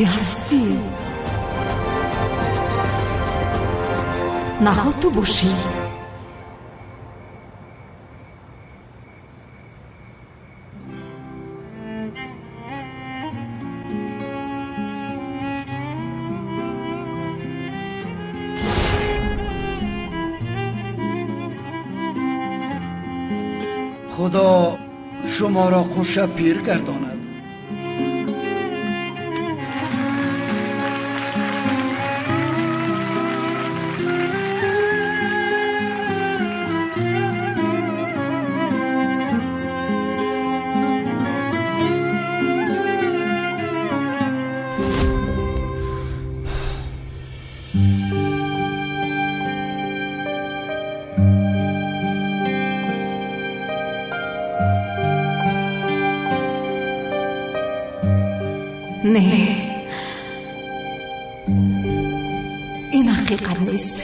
Кӣ ҳастӣ? Наход ту бошӣ? Худо шуморо қуша пир гардонад. Не, ин ҳақиқат нест.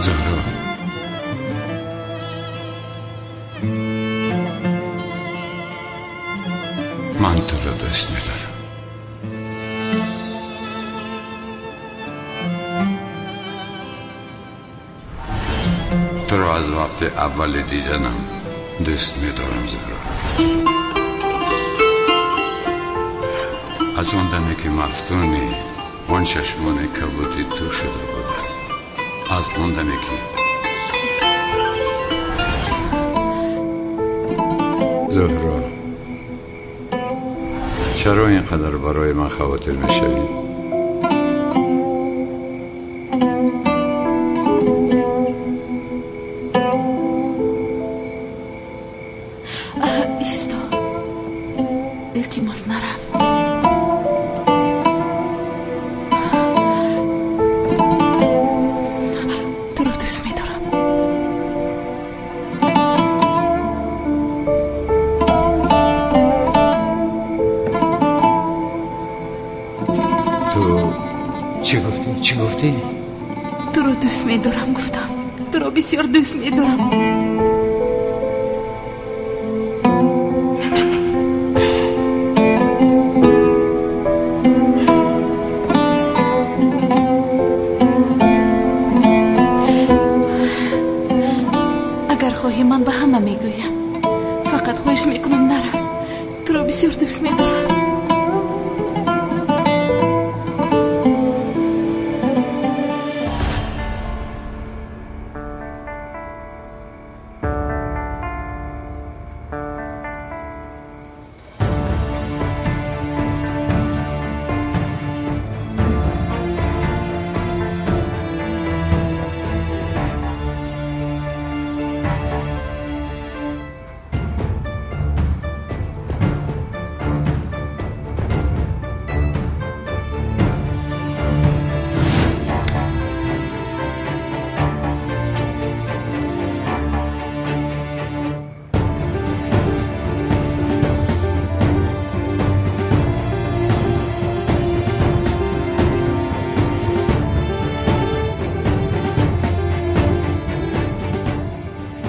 Зуҳро, ман туро дӯст медорам. Туро аз вақти аввали диданам дӯст медорам, Зуҳро. Аз он даме ки мафтуни он чашмони кабуди ту шуда будам, аз он даме ки Зуҳро, чаро ин қадар барои ман хавотир мешавӣ? Исто. Илтимос, нарав. Туро дӯст медорам. Ту чӣ гуфтӣ? Чӣ гуфтӣ? Туро дӯст медорам, гуфтам. Туро бисёр дӯст медорам. Агар хоҳӣ, ман ба ҳама мегӯям. Фақат хоҳиш мекунам, нарав. Туро бисёр дӯст медорам.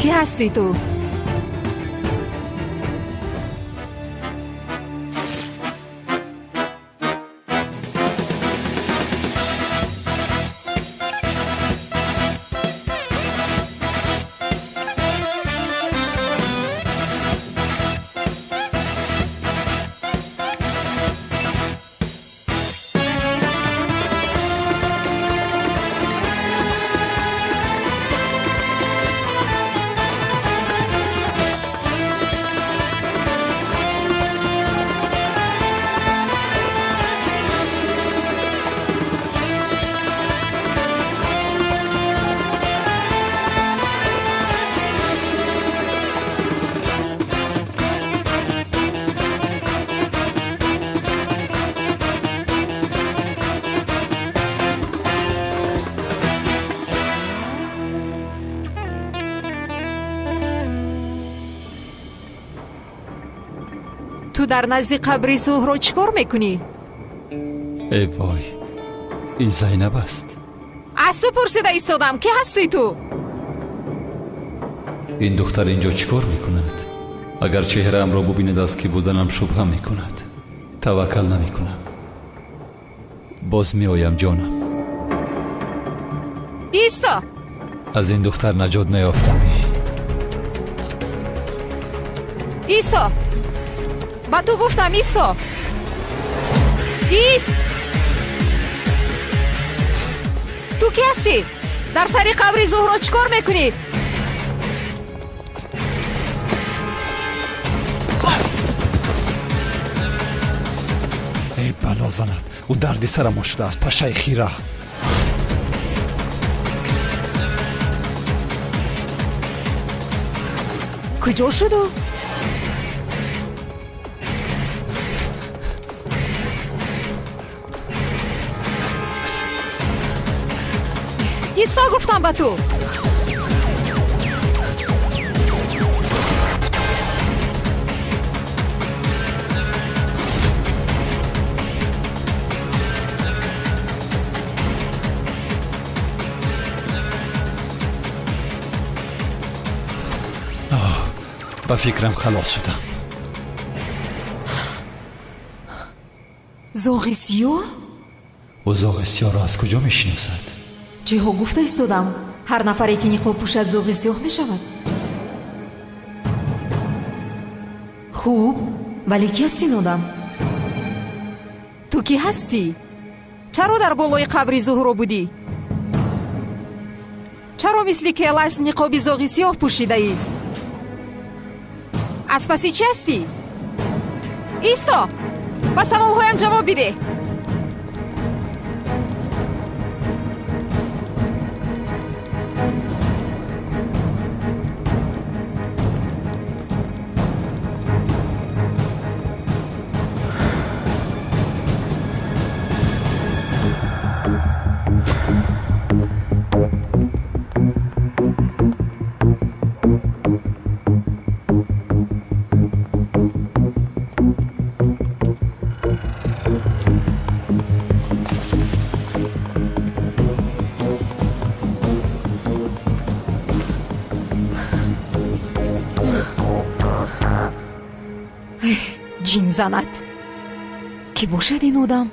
Кӣ ҳастӣ ту? Ту дар назди қабри Зуҳро чӣ кор мекунӣ? Э вой, ин Зайнаб аст. Аз ту пурсида истодам, кӣ ҳастӣ ту? Ин духтар инҷо чӣ кор мекунад? Агар чеҳраамро бубинад, аз кӣ буданам шубҳа мекунад. Таваккал намекунам. Боз меоям, ҷонам. Исто! Аз ин духтар наҷот наёфтамӣ. Исто! Ба ту гуфтам, исто! Ист! Ту кӣ ҳастӣ? Дар сари қабри Зуҳро чӣ кор мекунӣ? Эй, бало занад, ӯ дарди сарамо шудааст, пашаи хира. Куҷо шуду? Исо, гуфтам ба ту. Ба фикрам, халос шудам. Зоғи сиёҳ? Ӯ зоғи сиёҳро аз куҷо мешиносад? Чиҳо гуфта истодам? Ҳар нафаре ки ниқоб пӯшад, зоғи сиёҳ мешавад. Хуб, вале кӣ ҳасти, одам? Ту кӣ ҳастӣ? Чаро дар болои қабри Зуҳро будӣ? Чаро мисли келас ниқоби зоғи сиёҳ пӯшидаӣ? Аз паси чӣ ҳастӣ? Исто! Ба саволҳоям ҷавоб бидеҳ. Ҷин занад. Кӣ бошад ин одам?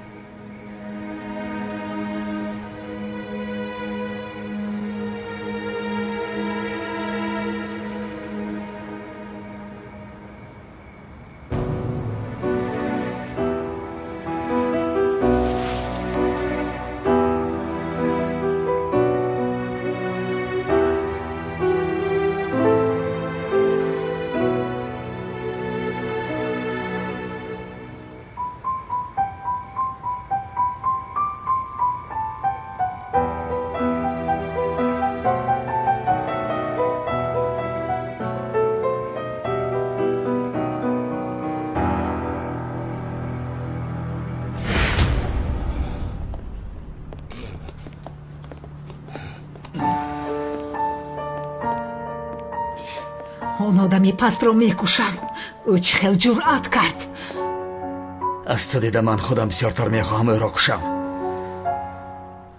Он одами пастро мекушам. Ӯ чӣ хел ҷуръат кард? Аз ту дида ман худам бисёртар мехоҳам ӯро кушам,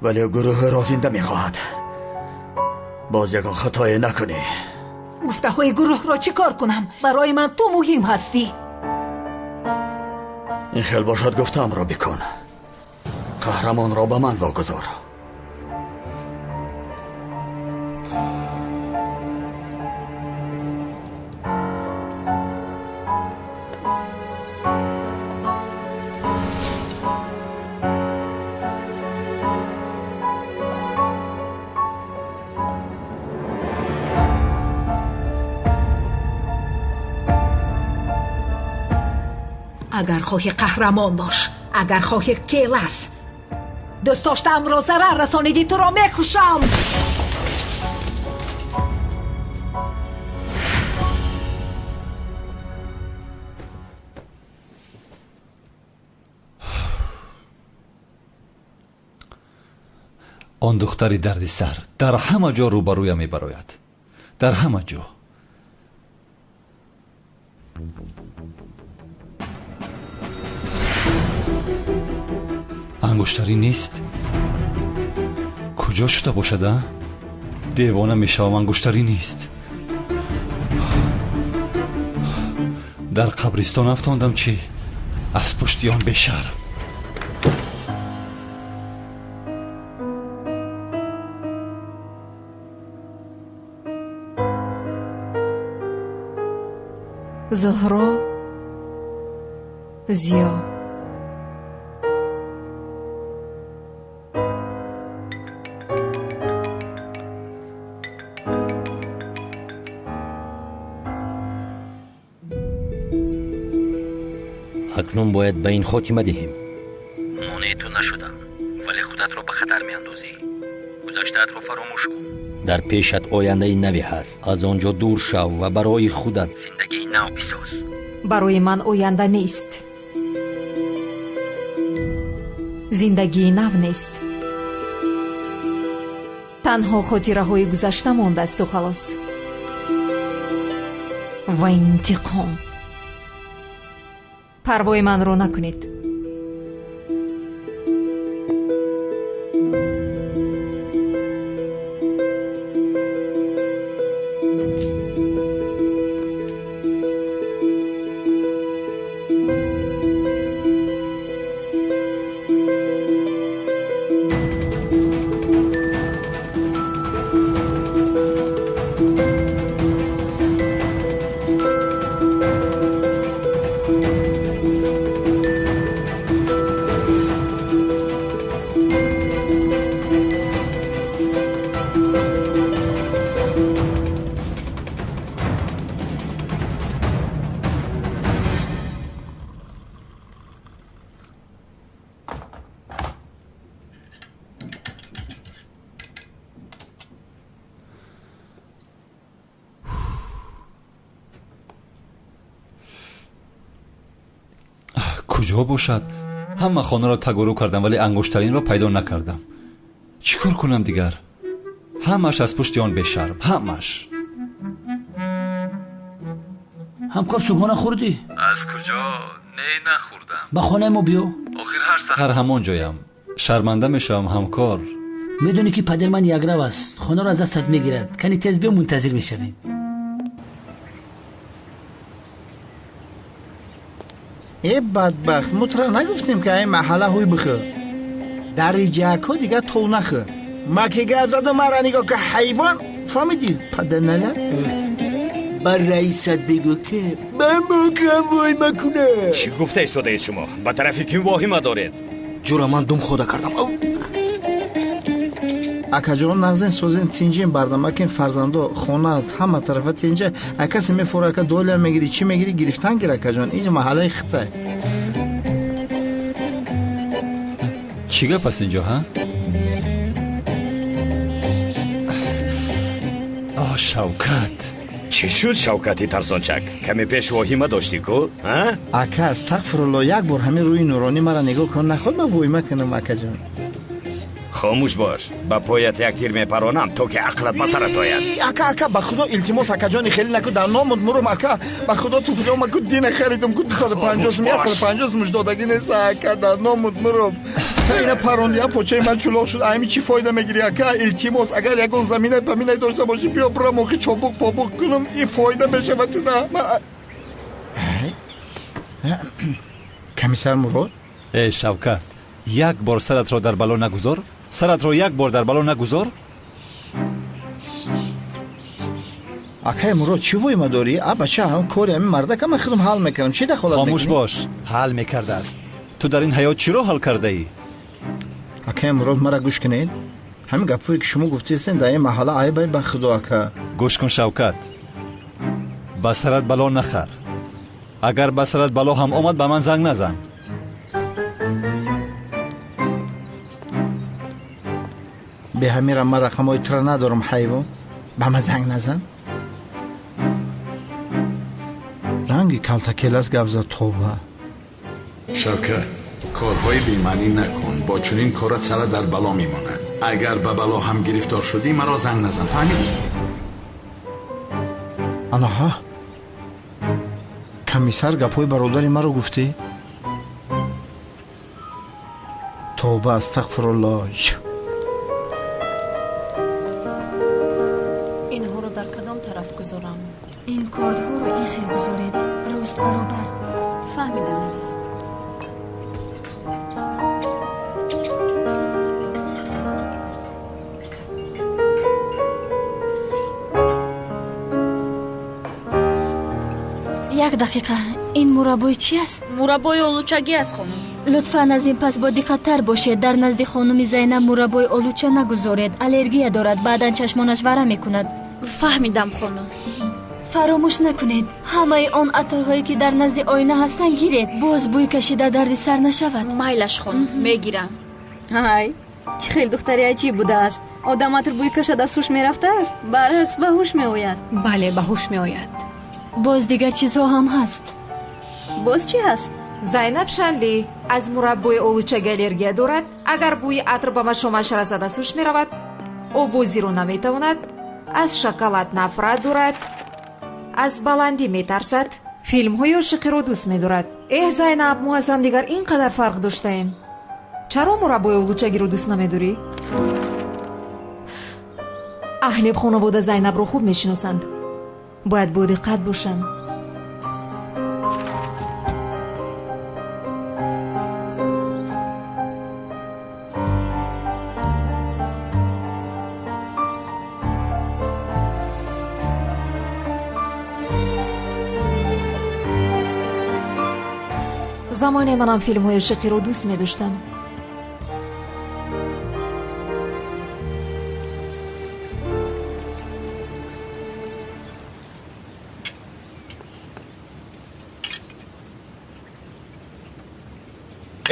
вале гурӯҳ ӯро зинда мехоҳад. Боз ягон хатое накунӣ. Гуфтаҳои гурӯҳро чӣ кор кунам? Барои ман ту муҳим ҳастӣ. Ин хел бошад, гуфтаамро бикун. Қаҳрамонро ба ман вогузор. Агар хоҳӣ қаҳрамон бош, агар хоҳӣ келас. Дӯст доштаамро зарар расонидӣ, туро мекушам. Он духтари дарди сар дар ҳама ҷо рӯбарӯя мебарояд. Дар ҳама ҷо. Ангуштарӣ нест. Куҷо шуда бошад, а? Девона мешавам, ангуштарӣ нест. Дар қабристон афтондам, чӣ? Аз пушти он бешарм. Зуҳро Зиё. Акнун бояд ба ин хотима диҳем. Монеи ту нашудам, вале худатро ба хатар меандозӣ. Гузаштаатро фаромӯш кун. Дар пешат ояндаи наве ҳаст. Аз он ҷо дур шав ва барои худат зиндагии нав бисоз. Барои ман оянда нест. Зиндагии нав нест. Танҳо хотираҳои гузашта мондасту халос. Ва интиқом. Парвои манро накунед. Куҷо бошад? Ҳама хонаро тагурӯ кардам, вале ангуштаринро пайдо накардам. Чӣ кор кунам дигар? Ҳамаш аз пушти он бешарм, ҳамаш. Ҳамкор, субҳона хӯрдӣ? Аз куҷо? Не, нахӯрдам. Ба хонаи мо биё. Охир ҳар саҳар ҳамон ҷоям. Шарманда мешавам, ҳамкор. Медонӣ ки падари ман якрав аст, хонаро аз дастат мегирад. Кани тез биё, мунтазир мешавем. Э бадбахт, мо тура нагуфтем ки ай маҳалла ҳуй бихӯ. Дариҷако дигар тов нахӯ. Ма ки гап задам, мара нигоҳ ки ҳайвон, фаҳмидӣ, паданала? Ба раисат бигӯ ки ба мо кам воҳима кунад. Чӣ гуфта истодаед шумо? Ба тарафи ким воҳима доред? Ҷура, ман дум хода кардам. Акаҷон, нағзен, созен, тинҷен, бардамакен, фарзандо, хона, ҳама тарафа тинҷа. А касе мефора, ака, доля мегирӣ, чӣ мегирӣ, гирифтан гир, акаҷон. Инҷа маҳаллаи хитай. Чӣ гап аст инҷо, ҳа? О, Шавкат! Чӣ шуд, Шавкати тарсончак? Каме пеш воҳима доштӣ ку, ҳа? Ака, астағфирулло, як бор ҳамин рӯи нуронӣ мара нигоҳ кун, наход ман воҳима кунам, акаҷон. Хомӯш бош, ба поят як тир мепаронам, то ки ақлат ба сарат ояд. Ака, ака, ба худо илтимос, акаҷони, хеле наку, дар номуд мурум, ака. Ба худо туфлиёма ку дина харидум ку 250 сум, 150 сумш додагӣ нест, ака, дар номуд мурум. Ина парондиам, почаи ман чулоқ шуд. Ами чӣ фоида мегирӣ, ака? Илтимос, агар ягон заминай паминай дошта бошӣ, биё бирам, охи чобуқ побуқ кунам, ин фоида мешавад туда. Комиссар Мурод? Э, Шавкат, як бор саратро дар бало нагузор. Саратро як бор дар бало нагузор. Акай Мурод, чӣ воима дорӣ? А бача, ҳам кори ҳамин мардака ман худам ҳал мекунам. Чӣ дахолат мекунӣ? Хомӯш бош, ҳал мекардааст. Ту дар ин ҳаёт чиро ҳал кардаӣ? Акай Мурод, мара гӯш кунед. Ҳамин гапҳое ки шумо гуфтаистен дар ин маҳалла айбай, ба худо, ака. Гӯш кун, Шавкат, ба сарат бало нахар. Агар ба сарат бало ҳам омад, ба ман занг назан. Беҳамира ман рақамҳои тура надорам, ҳайвон. Ба ман занг назан. Ранги калтакелас гап зад, тоба. Шавкат, корҳои бемаънӣ накун. Бо чунин корат сарат дар бало мемонад. Агар ба бало ҳам гирифтор шудӣ, маро занг назан, фаҳмидӣ? Анаҳа, комиссар гапҳои бародари маро гуфтӣ? Тоба, астағфируллоҳ. Инҳоро дар кадом тараф гузорам? Ин кордҳоро ин хел гузоред, рост баробар. Фаҳмидам, Элис. Як дақиқа, ин мураббои чӣ аст? Мураббои олучагӣ аст, хонум. Лутфан аз ин пас бо диққаттар бошед. Дар назди хонуми Зайнаб мураббои олуча нагузоред. Аллергия дорад, баъдан чашмонаш варам мекунад. Фаҳмидам, хонум. Фаромӯш накунед, ҳамаи он атрҳое ки дар назди оина ҳастанд гиред. Боз бӯй кашида дарди сар нашавад. Майлаш, хонум, мегирам. Ай, чӣ хел духтари аҷиб будааст. Одам атр бӯй кашад, аз ҳуш мерафтааст, баръакс ба ҳуш меояд. Бале, ба ҳуш меояд. Боз дигар чизҳо ҳам ҳаст. Боз чӣ ҳаст? Зайнаб Шанли аз мураббои олучаги аллергия дорад. Агар бӯи атр ба машомаш расад, аз ҳуш меравад. Обозиро наметавонад. Аз шоколад нафрат дорад. Аз баландӣ метарсад. Филмҳои ошиқиро дӯст медорад. Эҳ, Зайнаб, мо аз ҳамдигар ин қадар фарқ доштаем. Чаро мураббои олучагиро дӯст намедорӣ? Аҳли хонавода Зайнабро хуб мешиносанд. Бояд бодиққат бошам. Замоне манам филмҳои ошиқиро дӯст медоштам.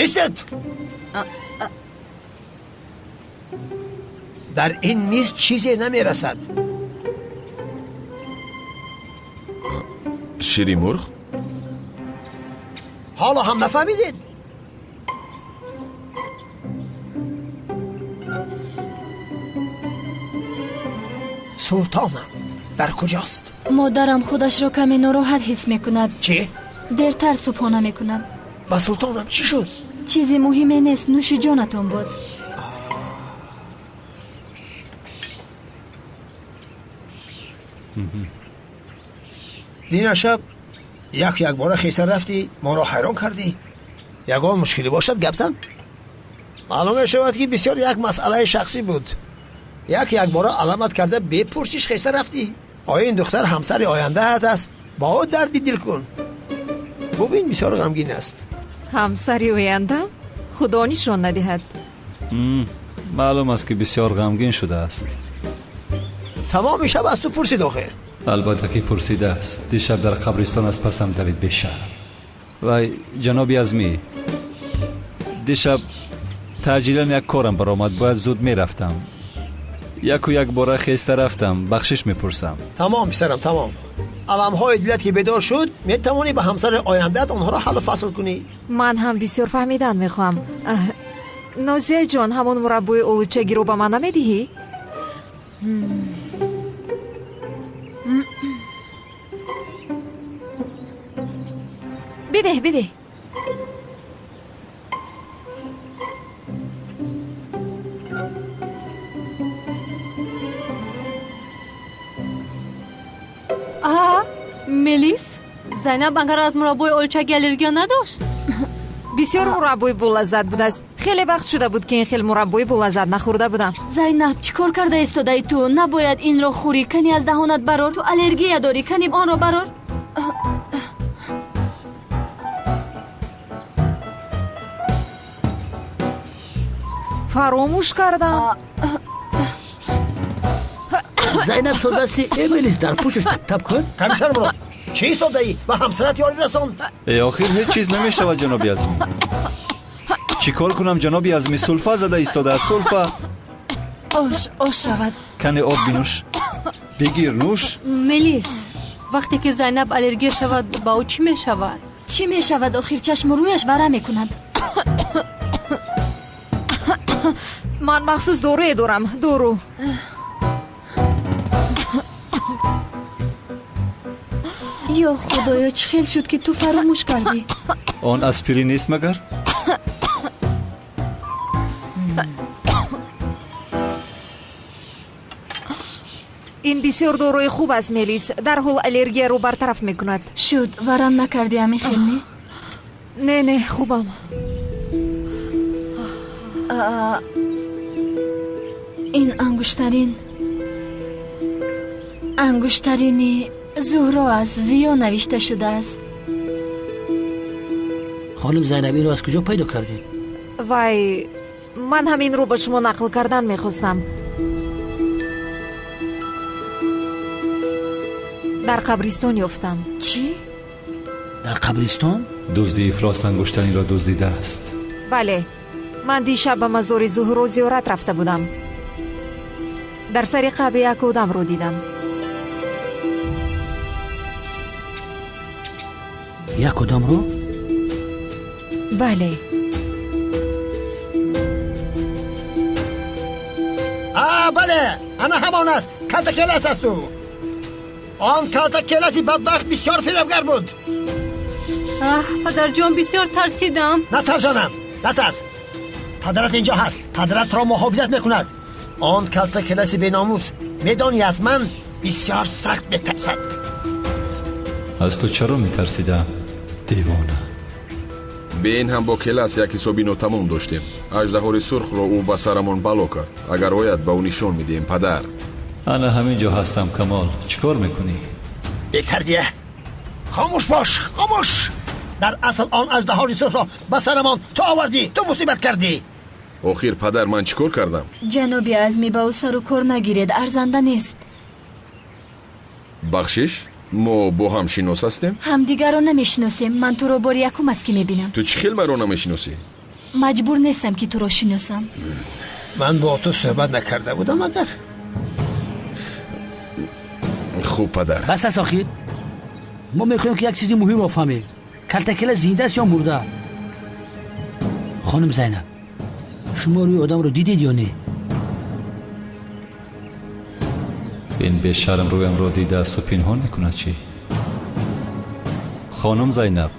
Истед! Дар ин миз чизе намерасад. Шири мурғ? Ҳоло ҳам нафаҳмидед? Султонам дар куҷост? Модарам худашро каме нороҳат ҳис мекунад. Чӣ? Дертар субҳона мекунад. Ба султонам чӣ шуд? Чизи муҳиме нест, нӯши ҷонатон буд. Дина шаб Як якбора хеста рафтӣ, моро ҳайрон кардӣ. Ягон мушкилӣ бошад, гап зан. Маълум мешавад, ки бисёр як масъалаи шахсӣ буд. Як якбора аламат карда бепурсиш хеста рафтӣ. Оё ин духтар ҳамсари ояндаат аст? Бо ӯ дарди дил кун. Бубин, бисёр ғамгин аст. Ҳамсари ояндам? Худо нишон надиҳад. Маълум аст, ки бисёр ғамгин шудааст. Тамоми шаб аз ту пурсид охир. Албатта ки пурсидааст. Дишаб дар қабристон аз пасам давид бешарм. Вай, ҷаноби Азмӣ, дишаб таъҷилан як корам баромад, бояд зуд мерафтам. Яку якбора хеста рафтам, бахшиш мепурсам. Тамом, писарам, тамом. Аламҳои дилат ки бедор шуд, метавонӣ ба ҳамсари ояндаат онҳоро ҳаллу фасл кунӣ. Ман ҳам бисёр фаҳмидан мехоҳам. Нозияҷон, ҳамон мураббои олучагиро ба ман намедиҳӣ? Бидеҳ, бидеҳ. А, Мелис, Зайнаб агар аз мураббои олучагӣ аллергия надошт? Бисёр мураббои болаззат будааст. Хеле вақт шуда буд, ки ин хел мураббои болаззат нахӯрда будам. Зайнаб, чӣ кор карда истодаи ту? Набояд инро хӯрӣ. Кани аз даҳонат барор. Ту аллергия дорӣ. Кани онро барор. Фаромӯш кардам. Зайнаб, соз асти? Э, Мелис, дар пӯшаш тап кун. Комиссар Мурод, чӣ истодаӣ? Ба ҳамсарат ёрӣ расон. Э, охир ҳеҷ чиз намешавад, ҷаноби Азмӣ. Чӣ кор кунам, ҷаноби Азмӣ? Сулфа зада истодааст, сулфа. Ош, ош шавад. Кане об бинӯш. Бигир, нӯш. Мелис, вақте ки Зайнаб аллергия шавад, ба ӯ чӣ мешавад? Чӣ мешавад охир? Чашму рӯяш варам мекунад. Ман махсус доруе дорам, дору. Ё худоё, чӣ хел шуд, ки ту фаромӯш кардӣ? Он аспирин нест магар? Ин бисёр доруи хуб аст, Мелис. Дарҳол аллергияро бартараф мекунад. Шуд, варам накардӣ ҳамин хел, не? Не, не, хубам. Ин ангуштарин, ангуштарини Зуҳро аст, Зиё навишта шудааст. Хонум Зайнаб, инро аз куҷо пайдо кардем? Вай, ман ҳаминро ба шумо нақл кардан мехостам. Дар қабристон ёфтам. Чӣ? Дар қабристон? Дузди ифлос ангуштаринро дуздидааст. Бале, ман дишаб ба мазори Зуҳро зиёрат рафта будам. Дар сари қабри як одамро дидам. Як одамро? Бале. А, бале, ана ҳамон аст. Калтакелас аст ӯ. Он калтакеласи бадбахт бисёр фиребгар буд. Аҳ, падарҷон, бисёр тарсидам. Натарс, ҷонам, натарс. Падарат инҷо ҳаст, падаратро муҳофизат мекунад. Он калтакеласи беномус, медонӣ, аз ман бисёр сахт метарсад. Аз ту чаро метарсидам, девона? Бе ин ҳам бо Келас як ҳисоби нотамом доштем. Аждаҳори сурхро ӯ ба сарамон бало кард. Агар ояд, ба ӯ нишон медиҳем, падар. Ана ҳамин ҷо ҳастам, Камол. Чӣ кор мекунӣ? Бетарбия, хомӯш бош, хомӯш. Дар асл он аждаҳори сурхро ба сарамон ту овардӣ, ту мусибат кардӣ. Охир, падар, ман чӣ кор кардам? Ҷаноби Азмӣ, ба ӯ сару кор нагиред, арзанда нест. Бахшиш, мо бо ҳам шинос ҳастем? Ҳамдигарро намешиносем. Ман туро бори якум аст, ки мебинам. Ту чӣ хел маро намешиносӣ? Маҷбур нестам, ки туро шиносам. Ман бо ту суҳбат накарда будам агар? Хуб, падар. Бас аст охир. Мо мехоҳем, ки як чизи муҳимро фаҳмем. Калтакела зинда аст ё мурда? Хонум Зайнаб, шумо рӯи одамро дидед ё не? Ин бешарм рӯямро дидаасту пинҳон мекунад чӣ? Хонум Зайнаб,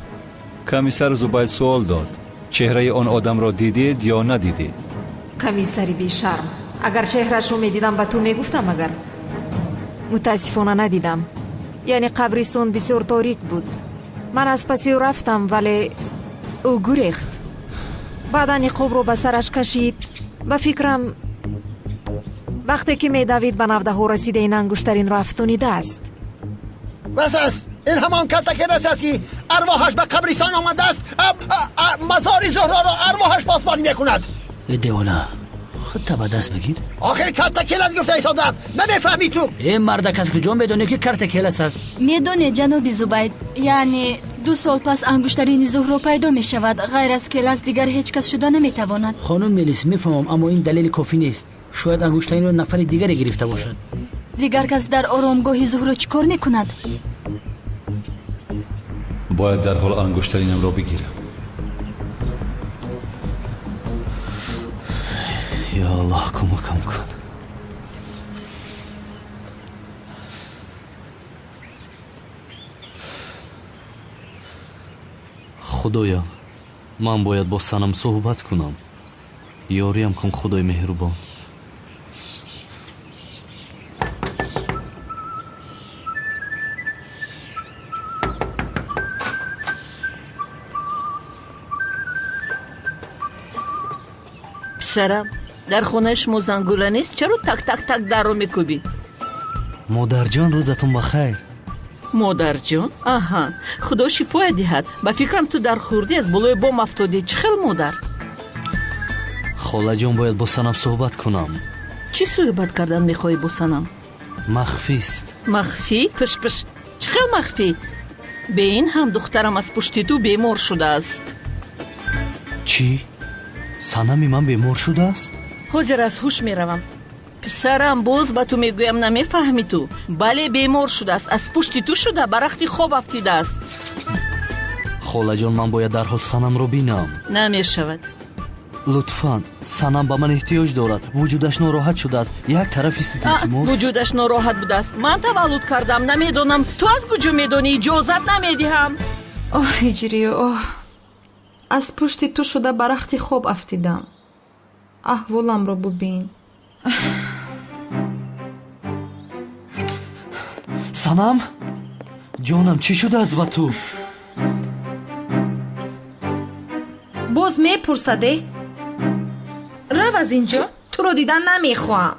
комиссар Зубайд суол дод: чеҳраи он одамро дидед ё надидед? Комиссари бешарм, агар чеҳрашро медидам, ба ту мегуфтам. Агар мутаассифона надидам. Яъне қабристон бисёр торик буд. Ман аз паси ӯ рафтам, вале ӯ гурехт. Баъдан ниқобро ба сараш кашид. Ба фикрам, вақте ки медавид, ба навдаҳо расида ин ангуштаринро афтонидааст. Бас аст! Ин ҳамон калтакелас аст, ки арвоҳаш ба қабристон омадааст. Мазори Зуҳроро арвоҳаш посбонӣ мекунад. Э девона, худта ба даст бигир. Охир калтакелас гуфта истодам, намефаҳмӣ ту? Э мардак, аз куҷо медонӣ, ки картакелас аст? Медонед, ҷаноби Зубайд, яъне 2 сол пас ангуштарини Зуҳро пайдо мешавад. Ғайр аз Келас дигар ҳеҷ кас шуда наметавонад. Хонум Мелис, мефаҳмам, аммо ин далели кофӣ нест. Шояд ангуштаринро нафари дигаре гирифта бошад. Дигар кас дар оромгоҳи Зуҳро чӣ кор мекунад? Бояд дарҳол ангуштаринамро бигирам. Ё Аллоҳ, кӯмакам кун. Худоё, ман бояд бо Санам суҳбат кунам. Ёриям кун, Худои меҳрубон. Писарам, дар хонаи шумо зангула нест? Чаро так так так дарро мекӯбӣ? Модарҷон, рӯзатон ба хайр. Модарҷон? Аҳа, худо шифоя диҳад. Ба фикрам, ту дар хурдӣ аз болои бом афтодӣ. Чӣ хел модар? Холаҷон, бояд бо Санам суҳбат кунам. Чӣ суҳбат кардан мехоҳӣ бо Санам? Махфист. Махфӣ? Пиш-пиш, чӣ хел махфӣ? Бе ин ҳам духтарам аз пушти ту бемор шудааст. Чӣ? Санами ман бемор шудааст? Ҳозир аз ҳуш меравам. Писарам, боз ба ту мегӯям, намефаҳмӣ ту. Бале, бемор шудааст, аз пушти ту шуда ба рахти хоб афтидааст. Холаҷон, ман бояд дарҳол Санамро бинам. Намешавад. Лутфан, Санам ба ман эҳтиёҷ дорад. Вуҷудаш нороҳат шудааст. Як тараф истед, илтимос. Вуҷудаш нороҳат будааст. Ман таваллуд кардам, намедонам. Ту аз куҷо медонӣ? Иҷозат намедиҳам. Оҳ, Ҳиҷрӣ, оҳ, аз пушти ту шуда ба рахти хоб афтидам. Аҳволамро бубин. Санам, ҷонам, чӣ шудааст ба ту? Боз мепурсаде? Рав аз инҷо, туро дидан намехоҳам.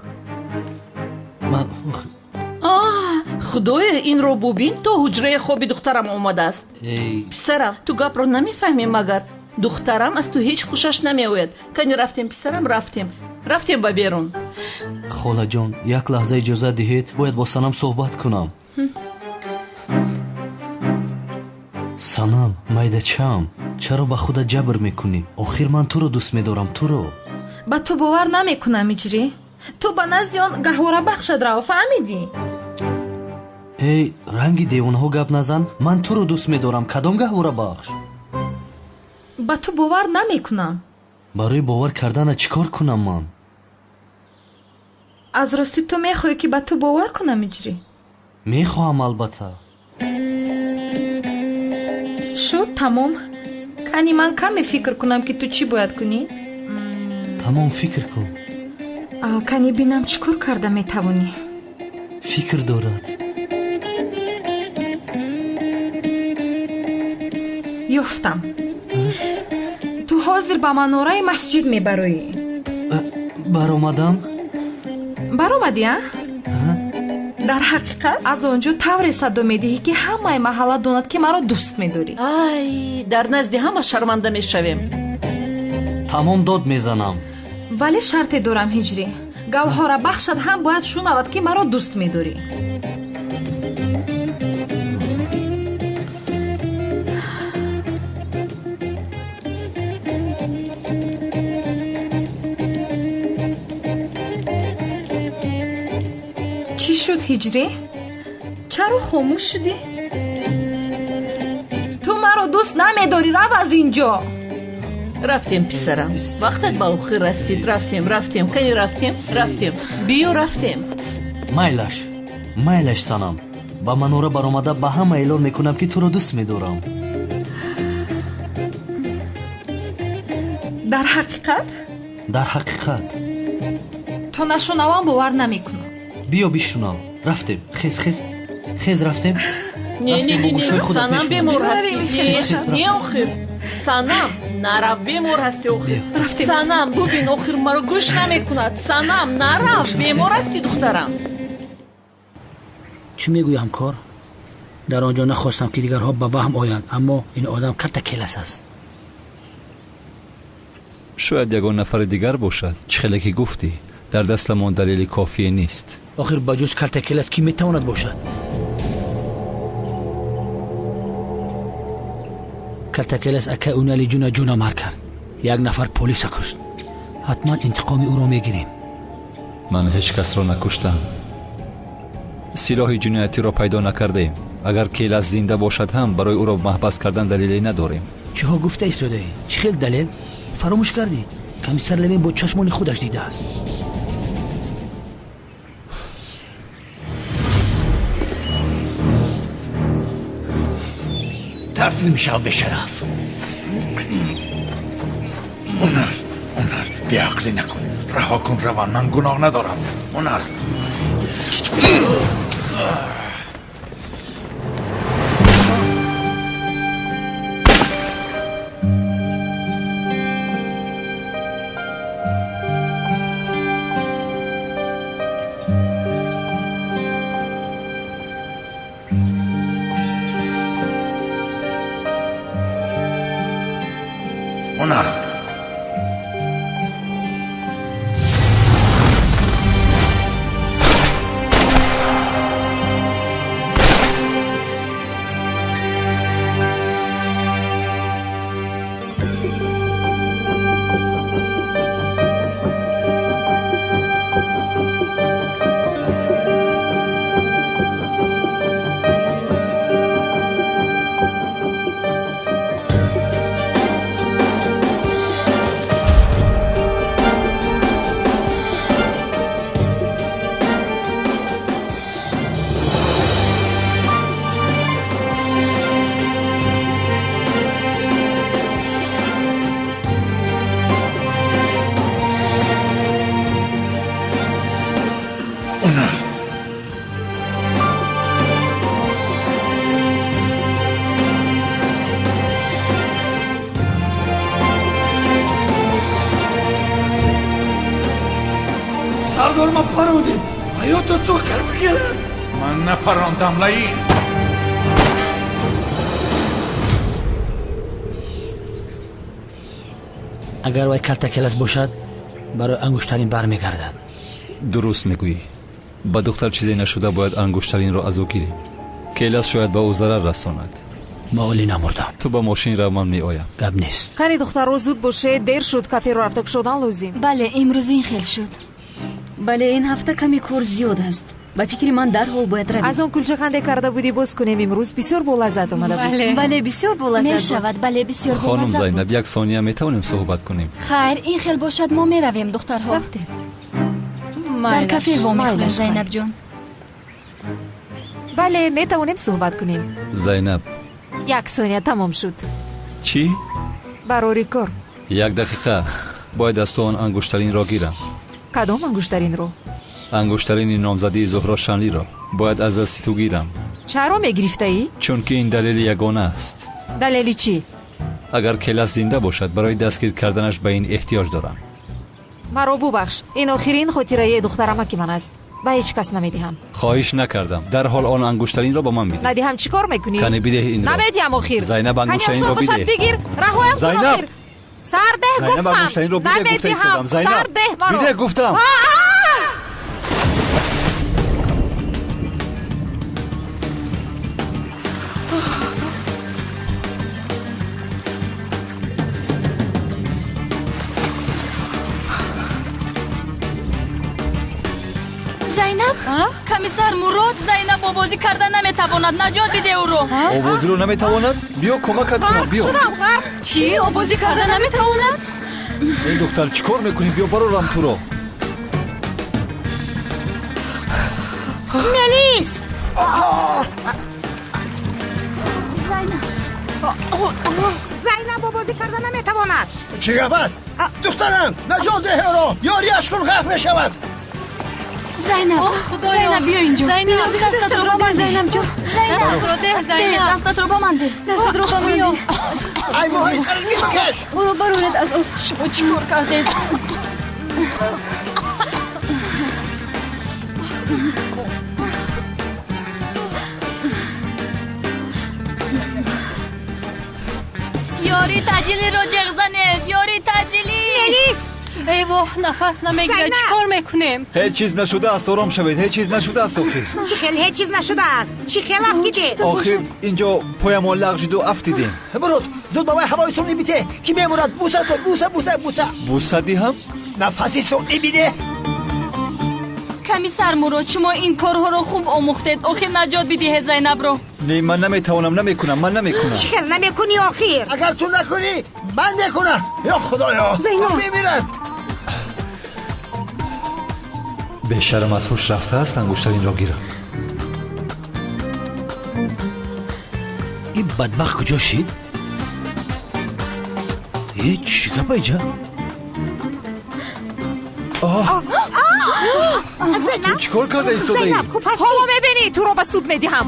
Худоё, инро бубин, то ҳуҷраи хоби духтарам омадааст. Писарам, ту гапро намефаҳмӣ магар? Духтарам аз ту ҳеҷ хушаш намеояд. Кани рафтем, писарам, рафтем. Рафтем ба берун. Холаҷон, як лаҳза иҷозат диҳед, бояд бо Санам суҳбат кунам. Санам, майдачам, чаро ба худат ҷабр мекунӣ? Охир ман туро дӯст медорам, туро. Ба ту бовар намекунам, Иҷрӣ. Ту ба назди он гаҳворабахшат рав, фаҳмидӣ? Эй, ранги девонаҳо гап назан. Ман туро дӯст медорам. Кадом гаҳворабахш? Ба ту бовар намекунам. Барои бовар кардана чӣ кор кунам ман? Аз ростӣ ту мехоҳӣ, ки ба ту бовар кунам, Иҷрӣ? Мехоҳам, албатта. Шуд, тамом. Кани ман каме фикр кунам, ки ту чӣ бояд кунӣ? Тамом, фикр кун. Кани бинам, чӣ кор карда метавонӣ? Фикр дорад. Ёфтам. Ту ҳозир ба манораи масҷид мебароӣ. Баромадам? Баромадӣ, а? Дар ҳақиқат аз он ҷо тавре садо медиҳӣ, ки ҳамаи маҳалла донад, ки маро дӯст медорӣ. Ай, дар назди ҳама шарманда мешавем. Тамом, дод мезанам. Вале шарте дорам, Ҳиҷрӣ. Гавҳора бахшат ҳам бояд шунавад, ки маро дӯст медорӣ. Чӣ шуд, Ҳиҷрӣ? Чаро хомӯш шудӣ? Ту маро дӯст намедорӣ, рав аз инҷо. Рафтем, писарам, вақтат ба охир расид. Рафтем, рафтем, кани рафтем, рафтем, биё, рафтем. Майлаш, майлаш, Санам. Ба манора баромада ба ҳама эълон мекунам, ки туро дӯст медорам. Дар ҳақиқат? Дар ҳақиқат. То нашунавам, бовар намекунам. Биё, бишунав. Рафтем, хез, хез, хез, рафтем. Не, не, не, Санам, бемор ҳастӣ. Не, охир. Санам, нарав, бемор ҳастӣ охир. Санам, бубин, охир маро гӯш намекунад. Санам, нарав, бемор ҳастӣ, духтарам. Чӣ мегӯӣ, ҳамкор? Дар он ҷо нахостам, ки дигарҳо ба ваҳм оянд, аммо ин одам карта келас аст. Шояд ягон нафари дигар бошад. Чӣ хеле ки гуфтӣ, дар дастамон далели кофие нест. Охир ба ҷуз карта келас кӣ метавонад бошад? Калтакелас акай унали ҷуна ҷуна мар кард. Як нафар полиса кушт. Ҳатман интиқоми ӯро мегирем. Ман ҳеҷ касро накуштам. Силоҳи ҷиноятиро пайдо накардаем. Агар Келас зинда бошад ҳам, барои ӯро маҳбас кардан далеле надорем. Чиҳо гуфта истодаӣ? Чӣ хел далел? Фаромӯш кардӣ? Комиссар Левин бо чашмони худаш дидааст. Таслим шав, бешараф. Онар, Онар, беақлӣ накун. Раҳо кун, раван, ман гуноҳ надорам. Онар. Онар. Сардор, ман парондем. Ҳаёто цо карда келаст. Ман напарондам, лаин. Агар вай калта келас бошад, барои ангуштарин бармегардад. Дуруст мегӯӣ. Ба духтар чизе нашуда, бояд ангуштаринро аз ӯ гирем. Келас шояд ба ӯ зарар расонад. Ма олӣ намурдам. Ту ба мошин рав, ман меоям. Гап нест. Кани, духтаро, зуд бошед, дер шуд, каферо рафта кушодан лозим. Бале, имрӯз ин хел шуд. Бале, ин ҳафта каме кор зиёд аст. Ба фикри ман, дарҳол бояд равем. Аз он кулчаканде карда будӣ, боз кунем имрӯз. Бисёр болаззат омада буд. Бале, бисёр болаззат. Мешавад, бале, бисёр Хонум болаззат. Зайнаб, як сония метавонем суҳбат кунем? Хайр, ин хел бошад, мо меравем, духтарҳо. Рафтем. Дар кафе вомехӯрем, Майлаш, Зайнабҷон. Бале, метавонем суҳбат кунем. Зайнаб. Як сония, тамом шуд. Чӣ? Барори кор. Як дақиқа, бояд аз ту он ангуштаринро гирам. Кадом ангуштаринро? Ангуштарини номзадии Зуҳро Шанлиро бояд аз дасти ту гирам. Чаро мегирифтаӣ? Чунки ин далели ягона аст. Далели чӣ? Агар Келас зинда бошад, барои дастгир карданаш ба ин эҳтиёҷ дорам. Маро бубахш, ин охирин хотираи духтарамаки ман аст. Ба ҳеҷ кас намедиҳам. Хоҳиш накардам. Дарҳол он ангуштаринро ба ман бидеҳ. Надиҳам, чӣ кор мекунӣ? Кани, бидеҳ инро. Намедиҳам охир. Зайнаб, ангуштаринро Кани, осон бошад, бидеҳ. бигир, раҳоям кун. Зайнаб! Охир сардеҳ Зайнаб, гуфтам. ангуштаринро бидеҳ, гуфта Намедиҳам. истодам. Зайнаб, Сардеҳ маро. бидеҳ гуфтам. Зайнаб, комиссар Мурод, Зайнаб обозӣ карда наметавонад, наҷот биде ӯро. Овозиро наметавонад? Биё, кӯмакат кунам, биё. Шудам ғарқ. Чӣ, обозӣ карда наметавонад? Эй духтар, чӣ кор мекунӣ? Биё, барорам туро. Мелис! Зайнаб обозӣ карда наметавонад. Чӣ гап аст? Духтарам, наҷот деҳ ӯро, ёрияш кун, ғарқ мешавад. Зайнаб, Зайнаб, биё инҷо. Зайнаб, дастатро ба ман деҳ. Зайнаб ҷон. Дастатро деҳ, Зайнаб. Дастатро ба ман деҳ. Дастатро ба ман деҳ. Ай, моҳи сараш бикаш. Ӯро бароред аз об. Шумо чӣ кор кардед? Ёри таъҷилиро ҷеғ занед! Ёри таъҷилӣ! Мелис! Эй воҳ, нафас намегирад, чӣ кор мекунем? Ҳеҷ чиз нашудааст, ором шавед, ҳеҷ чиз нашудааст охир. Чӣ хел ҳеҷ чиз нашудааст? Чӣ хел афтидед? Охир инҷо поямон лағжиду афтидем. Мурод, зуд ба вай ҳавои сунъӣ бите, ки мемурад. Буса, буса, буса, буса. Буса диҳам? Нафаси сунъӣ биде. Комиссар Мурод, шумо ин корҳоро хуб омӯхтед. Охир наҷот бидиҳед Зайнабро. Не, ман наметавонам, намекунам, ман намекунам. Чӣ хел намекунӣ охир? Агар ту накунӣ, ман мекунам. Ё Худоё, Зайнаб мемирад. Бешарм аз ҳуш рафтааст, ангуштаринро гирам. Ин бадбахт куҷо шид? Э, чӣ гапа иҷа? Ту чӣ кор карда истодаӣ? Ҳоло мебинӣ, туро ба суд медиҳам.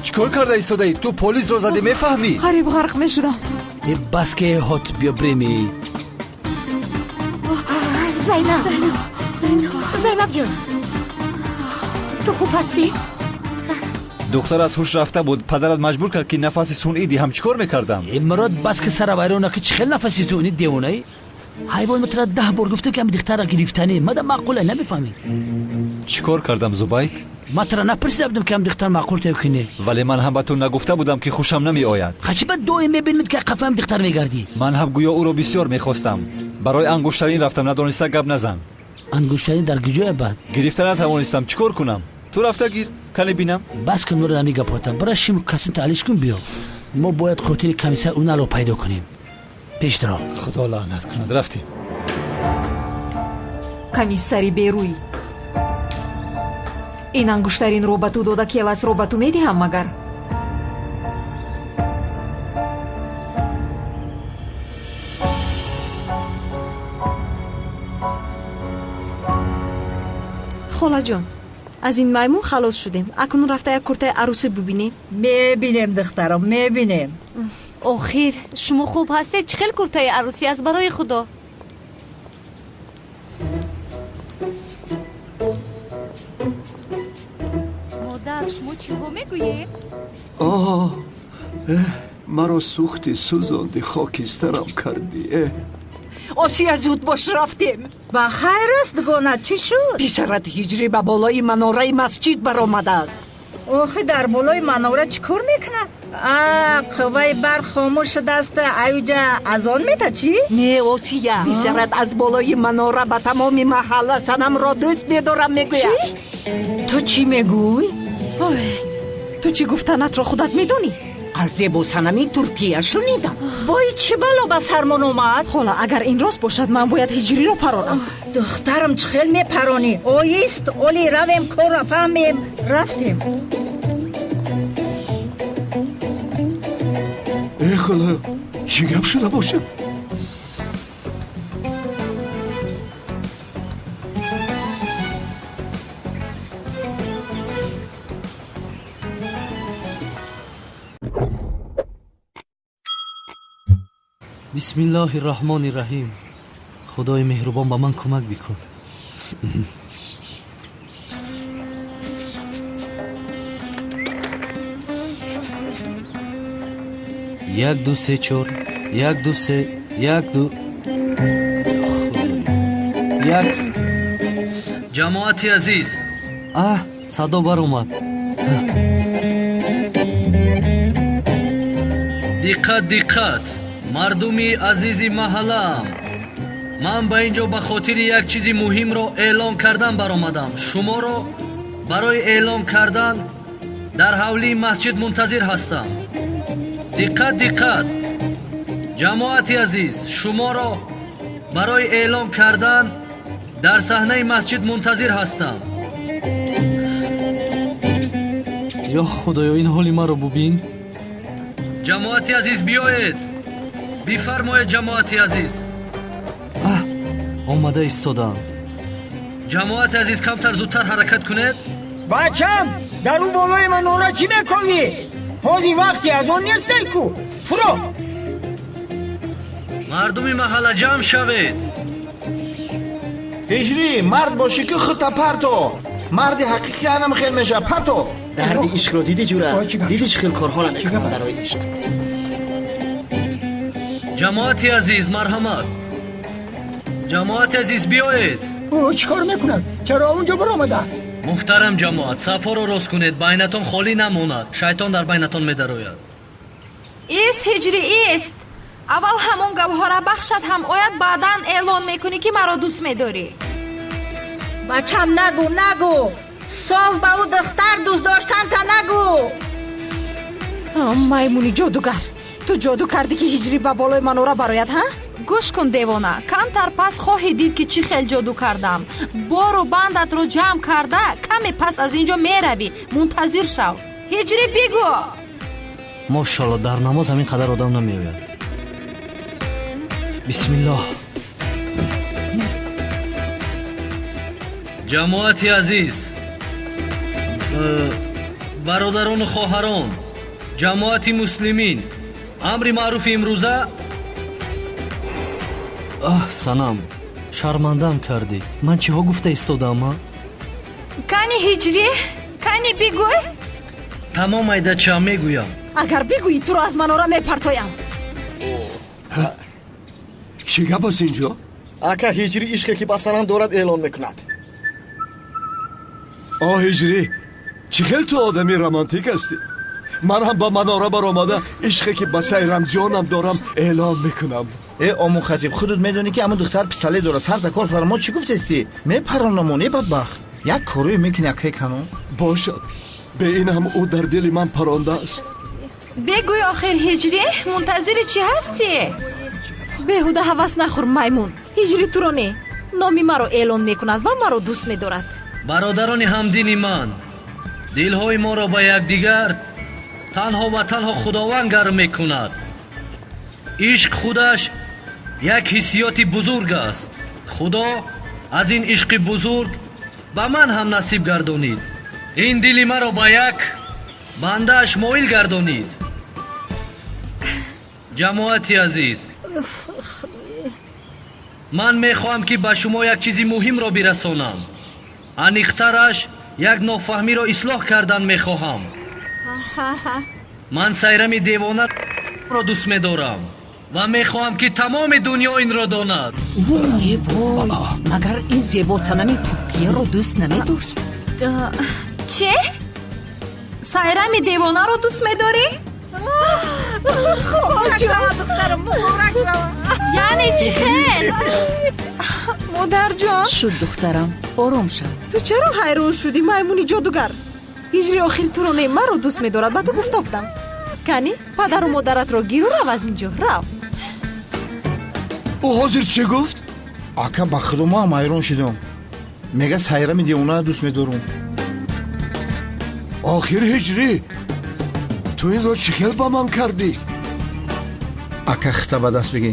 Чӣ кор карда истодаӣ? Ту полисро задӣ, мефаҳмӣ? Қариб ғарқ мешудам. Э, бас ки ҳот, биё биреми. Зайнаб, Зайнаб ҷон, ту хуб ҳастӣ? Духтар аз ҳуш рафта буд, падарат маҷбур кард, ки нафаси сунъӣ диҳам. Чӣ кор мекардам? Э, Мурод, бас ки сара вайрон накӣ, чӣ хел нафаси сунъӣ, девонаӣ? Ҳайвон, ма тура 10 бор гуфтам, ки ами духтарра гирифтанӣ мада маъқула, намефаҳмӣ. Чӣ кор кардам, Зубайд? Ма тура напурсида будам, ки ам духтар маъқул таю ки не. Вале ман ҳам ба ту нагуфта будам, ки хушам намеояд. Хачи ба доим мебинед, ки қафаам духтар мегардӣ? Ман ҳам гӯё ӯро бисёр мехостам. Барои ангуштарин рафтам, надониста гап назан. Ангуштарин дар куҷоя бад? Гирифта натавонистам, чӣ кор кунам? Ту рафта гир, кане бинам. Бас кун, Мурод, ами гапота. Бира шиму касун таълиш кун, биё. Мо бояд қотили комиссар Уналро пайдо кунем. Пеш даро. Худо лаънат кунад, рафтем. Комиссари берӯй, ин ангуштаринро ба ту дода, келасро ба ту медиҳам магар? Холаҷон, аз ин маймун халос шудем. Акнун рафта як куртаи арӯсӣ бубинем. Мебинем, духтарам, мебинем. Охир шумо хуб ҳастед? Чӣ хел куртаи арӯсӣ аст, барои худо? Модар, шумо чиҳо мегӯед? Оҳ, маро сӯхти, сӯзонди, хокистарам кардӣ. Осия, зуд бош, рафтем. Ба хайр аст, дугона, чӣ шуд? Писарат Ҳиҷрӣ ба болои манораи масҷид баромадааст. Охи, дар болои манора чӣ кор мекунад? А, қувваи барқ хомӯш шудааст, аюҷа азон мета чӣ? Не, Осия, писарат аз болои манора ба тамоми маҳалла санамро дӯст медорам мегӯяд. Ту чӣ мегӯй? Ту чӣ гуфтанатро худат медонӣ? Аз зебо санами Туркия шунидам. Вой, чӣ бало ба сармон омад? Хола, агар ин рост бошад, ман бояд Ҳиҷриро паронам. Духтарам, чӣ хел мепаронӣ? Оист, оли равем, корра фаҳмем. Рафтем. Э, хола, чӣ гап шуда бошад? Бисмиллоҳи роҳмони раҳим. Худои меҳрубон, ба ман кӯмак бикун. Як, ду, се, чор, як, ду, се, як, ду. Як. Ҷамоати азиз, аҳ, садо баромад. Диққат, диққат, мардуми азизи маҳаллаам, ман ба ин ҷо ба хотири як чизи муҳимро эълон кардан баромадам. Шуморо барои эълон кардан дар ҳавлии масҷид мунтазир ҳастам. Диққат, диққат, ҷамоати азиз, шуморо барои эълон кардан дар саҳнаи масҷид мунтазир ҳастам. Ё Худоё, ин ҳоли маро бубин. Ҷамоати азиз, биёед, бифармоед. Ҷамоати азиз, омада истодам. Ҷамоати азиз, камтар зудтар ҳаракат кунед. Бачам, дар ӯ болои манора чӣ мекунӣ? Ҳозир вақти аз он нестай ку. Фуро. Мардуми маҳалла ҷамъ шавед. Ҳиҷрӣ, мард бошӣ ки худта парто. Марди ҳақиқӣ анам хел мешавад. Парто. Дарди ишқро дидӣ ҷура? Дидӣ чӣ хел корҳо намекунам барои ишқ? Ҷамоати азиз, марҳамат. Ҷамоати азиз, биёед. Ӯ чӣ кор мекунад? Чаро онҷо баромадааст? Муҳтарам ҷамоат, сафҳоро рост кунед, байнатон холӣ намонад. Шайтон дар байнатон медарояд. Ист, Ҳиҷрӣ, ист. Аввал ҳамон гавҳара бахшат ҳам ояд, баъдан эълон мекунӣ ки маро дӯст медорӣ. Бачам, нагӯ, нагӯ. Соф ба ӯ духтар дӯст доштанта нагӯ. Маймуни ҷодугар, ту ҷоду кардӣ ки Ҳиҷрӣ ба болои манора барояд, ҳа? Гӯш кун, девона, камтар пас хоҳӣ дид ки чӣ хел ҷоду кардам. Бору бандатро ҷамъ карда, каме пас аз ин ҷо меравӣ. Мунтазир шав. Ҳиҷрӣ, бигӯ. Мошалло, дар намоз ҳамин қадар одам намеояд. Бисмиллоҳ. Ҷамоати азиз, бародарону хоҳарон, ҷамоати муслимин, амри маъруфи имрӯза. Аҳ, Санам, шармандаам кардӣ. Ман чиҳо гуфта истодаам, а? Кани, Ҳиҷрӣ, кани бигӯй. Тамом, айдача, мегӯям. Агар бигӯӣ, туро аз манора мепартоям. Чӣ гап аст инҷо? Ака, Ҳиҷрӣ ишқе ки ба Санам дорад эълон мекунад. О, Ҳиҷрӣ, чӣ хел ту одами романтик ҳастӣ. Ман ҳам ба манора баромада ишқе ки ба Сайрамҷонам дорам эълон мекунам. Э, омӯ хатиб, худут медонӣ ки ҳамун духтар писале дорад. Сарта кор фармо, чӣ гуфтестӣ? Мепаронамон, э бадбахт. Як корое мекунӣ, акай канон. Бошад, бе ин ҳам ӯ дар дили ман парондааст. Бегӯй охир, Ҳиҷрӣ, мунтазири чӣ ҳастӣ? Беҳуда ҳавас нахӯр, маймун. Ҳиҷрӣ туро не, номи маро эълон мекунад ва маро дӯст медорад. Бародарони ҳамдини ман, дилҳои моро ба якдигар танҳо ва танҳо Худованд гарм мекунад. Ишқ худаш як ҳиссиёти бузург аст. Худо аз ин ишқи бузург ба ман ҳам насиб гардонид. Ин дили маро ба як бандааш моил гардонид. Ҷамоати азиз, ман мехоҳам ки ба шумо як чизи муҳимро бирасонам. Аниқтараш, як нофаҳмиро ислоҳ кардан мехоҳам. Ман Сайрами девонаро дӯст медорам ва мехоҳам ки тамоми дунё инро донад. Вой, вой, магар ин зебо Санами Туркияро дӯст намедошт? Че? Сайрами девонаро дӯст медорӣ? Яъне чӣ хел? Модарҷон. Шуд, духтарам, ором шав. Ту чаро ҳайрон шудӣ, маймуни ҷодугар? Ҳиҷри охир туро не, маро дӯст медорад, ба ту гуфта будам. Кани, падару модаратро гиру рав аз ин ҷо, рав. Ӯ ҳозир чӣ гуфт? Ака, ба худо мо ҳам ҳайрон шудам. Мега Сайрами девонаро дӯст медорам. Охир Ҳиҷрӣ, ту инро чӣ хел ба ман кардӣ? Ака, хита ба даст бигӣ.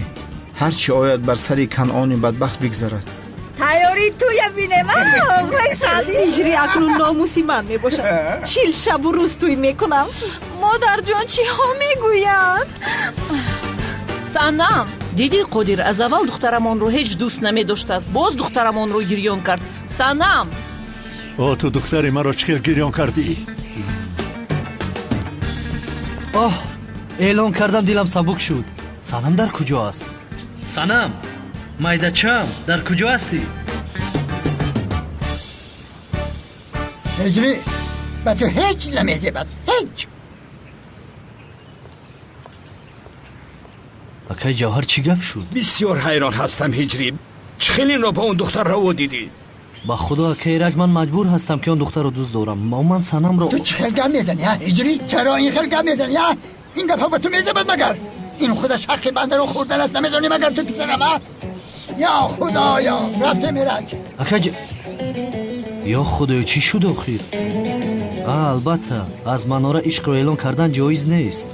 Ҳар чӣ ояд бар сари Канъони бадбахт бигзарад. Тайёрии туя бинем. Ҳиҷрӣ акнун номуси ман мебошад. 40 шабу рӯз тӯй мекунам. Модарҷон, чиҳо мегӯянд? Санам, дидӣ, Қодир аз аввал духтарамонро ҳеҷ дӯст намедоштааст, боз духтарамонро гирён кард. Санам. О, ту духтари маро чӣ хел гирён кардӣ? Оҳ, эълон кардам, дилам сабук шуд. Санам дар куҷо аст? Санам, майдачам, дар куҷо ҳастӣ? Ҳиҷрӣ, ба ту ҳеҷ намезебад, ҳеҷ. Акай Ҷавҳар, чӣ гап шуд? Бисёр ҳайрон ҳастам, Ҳиҷрӣ. Чӣ хел инро ба он духтар раво дидӣ? Ба худо, акай Раҷ, ман маҷбур ҳастам ки он духтарро дӯст дорам. Ман Санамро. Ту чӣ хел гап мезанӣ, а, Ҳиҷрӣ? Чаро ин хел гап мезанӣ, а? Ин гапҳо ба ту мезебад магар? Ин худаш ҳаққи бандаро хӯрдан аст, намедонӣ магар ту писарам, а? Ё худоё, рафтем, Ираҷ. Акай, ё худоё, чӣ шуд охир? А, албатта, аз манора ишқро эълон кардан ҷоиз нест.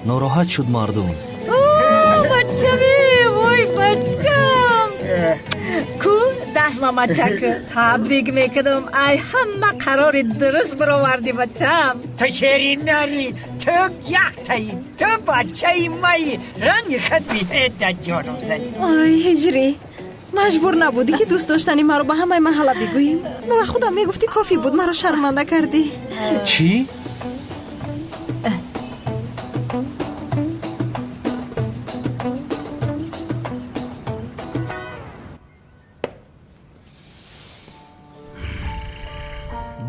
Нороҳат шуд мардум. Бачаме, вой бачам, ку Даст мамачак, табрик мекунам. Ай ҳама қарори дуруст баровардӣ, бачам. Ту шери нари, ту яктаи, ту бачаи маи, ранги хат биҳеда ҷонум зани. Ой, Ҳиҷрӣ, маҷбур набудӣ ки дӯст доштани маро ба ҳамаи маҳалла бигӯем. Ба худам мегуфтӣ кофӣ буд, маро шарманда кардӣ. Чӣ?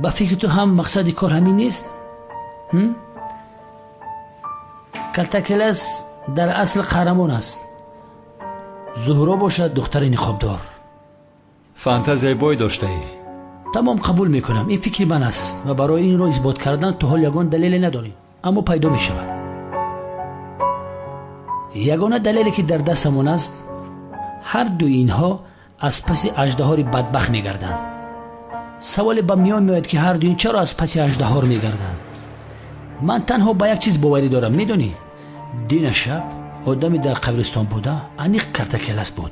Ба фикри ту ҳам мақсади кор ҳамин нест? Калтакелас дар асл қаҳрамон аст. Зуҳро бошад духтари ниқобдор. Фантазияи бой доштаӣ. Тамом, қабул мекунам, ин фикри ман аст ва барои инро исбот кардан то ҳол ягон далеле надорем, аммо пайдо мешавад. Ягона далеле ки дар дастамон аст, ҳар дуи инҳо аз паси аждаҳори бадбахт мегарданд. Саволе ба миён меояд ки ҳар дуин чаро аз паси аждаҳор мегарданд. Ман танҳо ба як чиз боварӣ дорам, медонӣ? Дина шаб одаме дар қабристон буда аниқ Картакелас буд.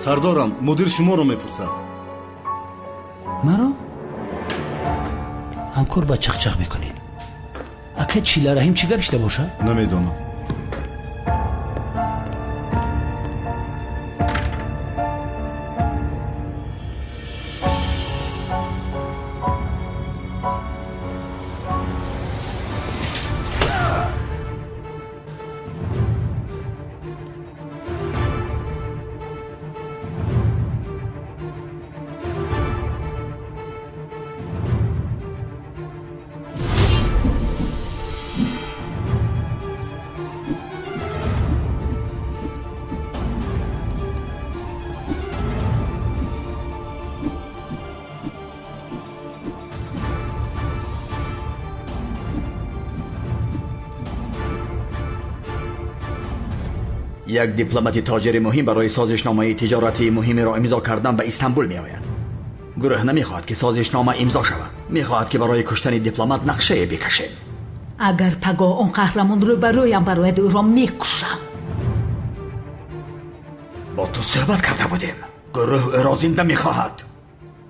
Сардорам, мудир шуморо мепурсад. Маро? Ҳамкор ба чақчақ мекунӣ. Ака Чилараҳим чӣ гап шида бошад? Намедонам. Як дипломати тоҷири муҳим барои созишномаи тиҷоратии муҳимеро имзо кардан ба Истанбул меояд. Гурӯҳ намехоҳад ки созишнома имзо шавад, мехоҳад ки барои куштани дипломат нақшае бикашем. Агар пагоҳ он қаҳрамон рӯбарӯям барояд, ӯро мекушам. Бо ту суҳбат карда будем. Гурӯҳ ӯро зинда мехоҳад.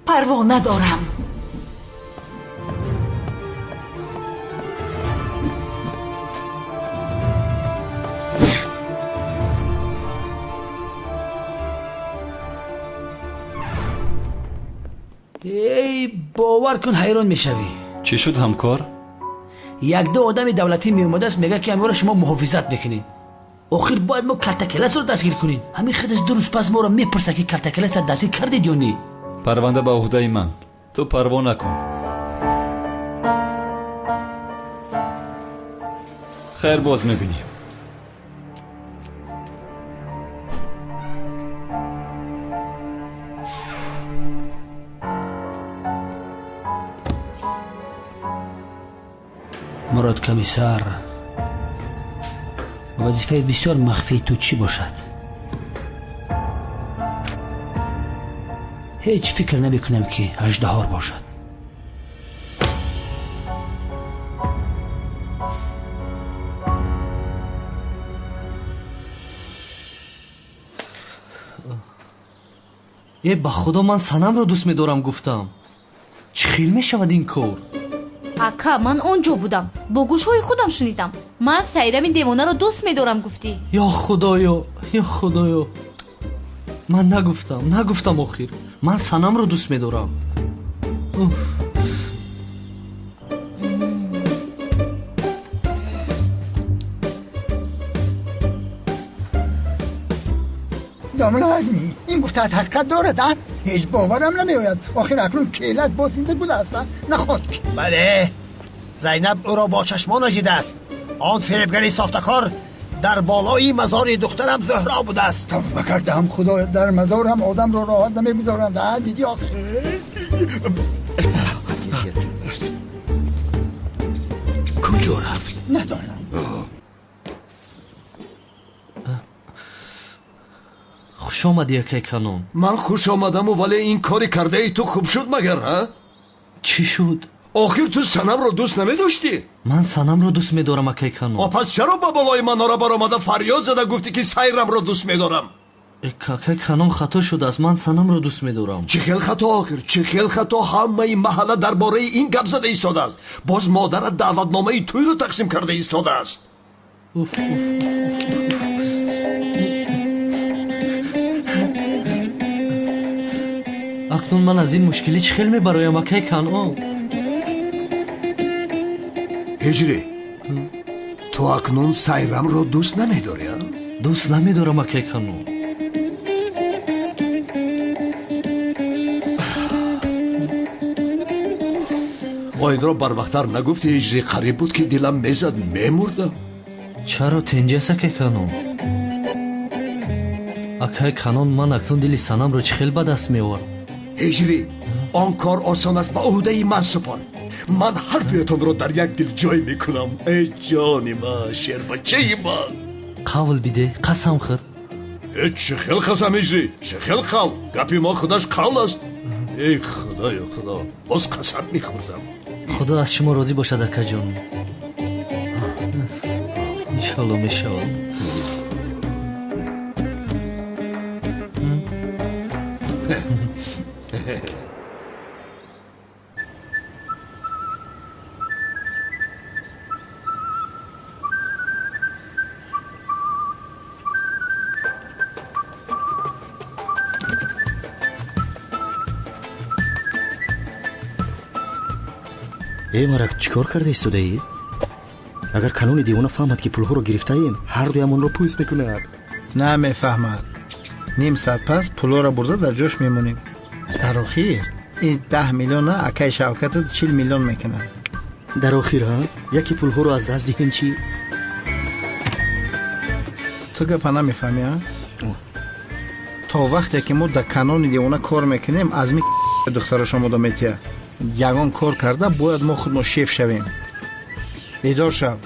Парво надорам. Эй, бовар кун, ҳайрон мешавӣ. Чӣ шуд, ҳамкор? Якду одами давлатӣ меомадааст, мегӯяд ки ҳамёро шумо муҳофизат мекунед. Охир бояд мо Калтакеласро дастгир кунем. Ҳамин худаш ду рӯз пас моро мепурсад ки Калтакеласро дастгир кардед ё не. Парванда ба уҳдаи ман, ту парво накун. Хайр, боз мебинем. Мурод комиссар, вазифаи бисёр махфии ту чӣ бошад? Ҳеҷ фикр намекунам ки аждаҳор бошад. Э, ба худо, ман Санамро дӯст медорам, гуфтам. Чӣ хел мешавад ин кор? Ака, ман он ҷо будам, бо гӯшҳои худам шунидам. Ман Сайрами девонаро дӯст медорам, гуфтӣ. Ё худоё, ё худоё, ман нагуфтам, нагуфтам. Охир ман Санамро дӯст медорам. Домла Азмӣ, ин гуфтаат ҳақиқат дорад, а? Ҳеҷ боварам намеояд. Охир акнун Келас боз зинда будааст, наход ки. Бале, Зайнаб ӯро бо чашмонаш дидааст. Он фиребгари сохтакор дар болои мазори духтарам Зуҳро будааст. Тавба кардам, худоя, дар мазорам одамро роҳат намегузоранд. А дидӣ охир? Куҷо рафт? Надонам. Хуш омадӣ, акай Канон. Ман хуш омадаму, вале ин кори кардаи ту хуб шуд магар, а? Чӣ шуд? Охир ту Санамро дӯст намедоштӣ? Ман Санамро дӯст медорам, акай Канон. О, пас чаро ба болои манора баромада фарёд зада гуфтӣ, ки Сайрамро дӯст медорам? Акай Канон, хато шудааст, ман Санамро дӯст медорам. Чӣ хел хато охир, чӣ хел хато? Ҳамаи маҳалла дар бораи ин гап зада истодааст. Боз модарат даъватномаи тӯйро тақсим карда истодааст. Уф, уф, акнун ман аз ин мушкилӣ чӣ хел мебароям, акай Канон? Ҳиҷрӣ, ту акнун Сайрамро дӯст намедорӣ? Дӯст намедорам, акай Канон. Инро барвақттар нагуфти, ҳиҷрӣ? Қариб буд, ки дилам мезад, мемурдам. Чаро тенҷаст, акай Канон? Акай Канон, ман акнун дили Санамро чӣ хел ба даст меоварам? Ҳиҷрӣ, он кор осон аст, ба ӯҳдаи ман супор. Ман ҳар дуятонро дар як дил ҷой мекунам. Эй ҷони ман, шербачаи ман. Қавл бидеҳ, қасам хӯр. Э, чӣ хел қасам, ҳиҷрӣ, чӣ хел қавл? Гапи мо худаш қавл аст. Эй худоё, худо, боз қасам мехӯрдам. Худо аз шумо розӣ бошад, акаҷон. Иншолло мешавад. Э, марак, чӣ кор карда истодаӣ? Агар Канони девона фаҳмад, ки пулҳоро гирифтаем, ҳар дуямонро пӯст мекунад. Намефаҳмад. Ним саат пас пулҳоро бурда дар ҷош мемонем. Дар охир ин 10 миллиона акаи Шавкатат 40 миллион мекунад. Дар охир ҳа, яке пулҳоро аз даст диҳем, чӣ? Ту гапа намефаҳмӣ, а? То вақте ки мо дар Канони девона кор мекунем, аз ми духтарош омода метиҳад. Ягон кор карда бояд мо худмо шеф шавем. Бедор шав,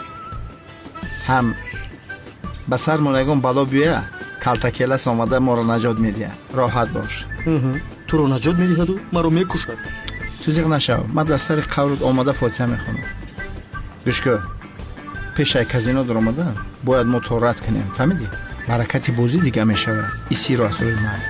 ҳам ба сармон ягон бало биёя, калтакелас омада моро наҷот медиҳад. Роҳат бош. Туро наҷот медиҳаду маро мекушад. Ту зиқ нашав, ман дар сари қаврут омада фотиҳа мехонам. Гӯш кӯ, пешай казино даромадан бояд мо торат кунем, фаҳмидӣ? Баракати бозӣ дига мешавад. Исиро аз рӯи ман.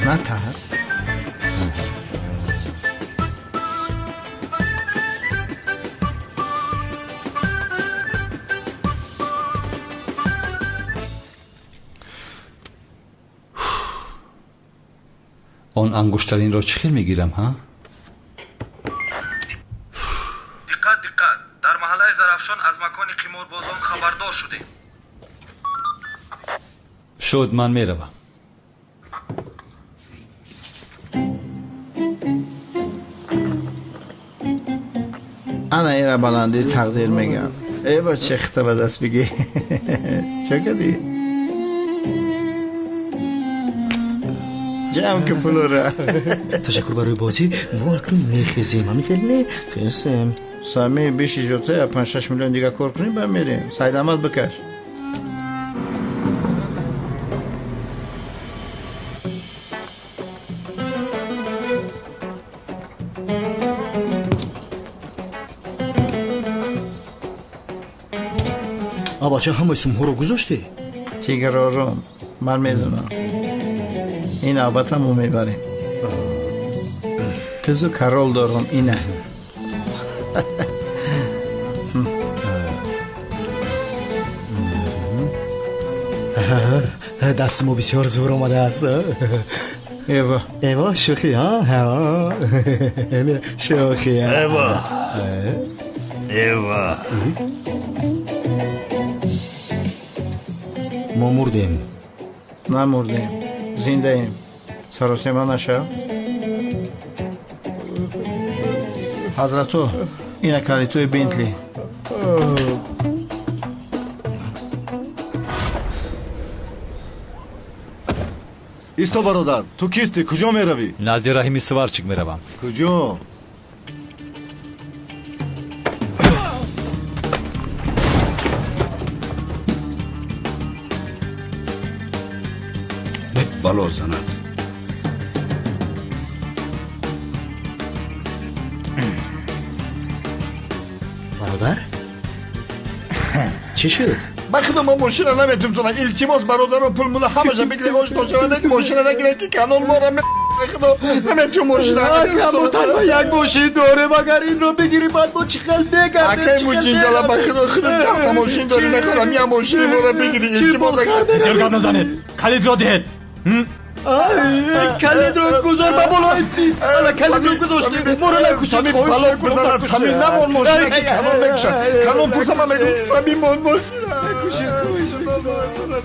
Натарс. Он ангуштаринро чӣ хел мегирам, ҳа? Диққат, диққат! Дар маҳаллаи Зарафшон аз макони қиморбозон хабардор шудем. Шуд, ман меравам. Ана ира баландии тақдир мегам. Э, бача, хита ба даст бигӣ. Чо кардӣ? Ҷамъ ки пулура. Ташаккур барои бозӣ. Мо акнун мехезем, ҳамин хел не? Хезем. Сами биши ҷотая 5-6 миллион дига кор кунӣ, ба мерем. Сайдамад бикаш. Абача, ҳамаи сумҳоро гузоштӣ? Тигр, ором, ман медонам, ин навбата мо мебарем. Тизу король дорам, ина. Дасти мо бисёр зур омадааст. Эва. Эва, шӯхӣ. Шӯхӣ. Эва, эва! Мо мурдем. Намурдем, зиндаем, саросема нашав. Ҳазрату, ина калитои Бентли. Исто, бародар, ту кистӣ, куҷо меравӣ? Назди Раҳими сварщик меравам. Куҷо? бало занад. Бародар, чӣ шуд? Ба худо мо мошина наметумтонам. Илтимос бародаро, пул мула ҳамаша бигиред, ош дошавад, мошина нагиред ки канон мора худо наметум мошина. Мо танҳо як мошин дорем, агар инро бигирӣ баъд мо чӣ хел мегардем? Акай муҷинҷала, ба худо худо даҳта мошин дорӣ, нахӯрам я мошини мора бигирӣ, илтимос. Бисёр гап назанед, калидро диҳед. Калидро гузор ба болои миз. Ана калидро гузоштем, моро накушед. Бало бизанад, Самим намон мошина ки канон мекушад. Канон пурса, ман мегӯм ки Самим мон мошина. Накушед, хоҳиш мекунам.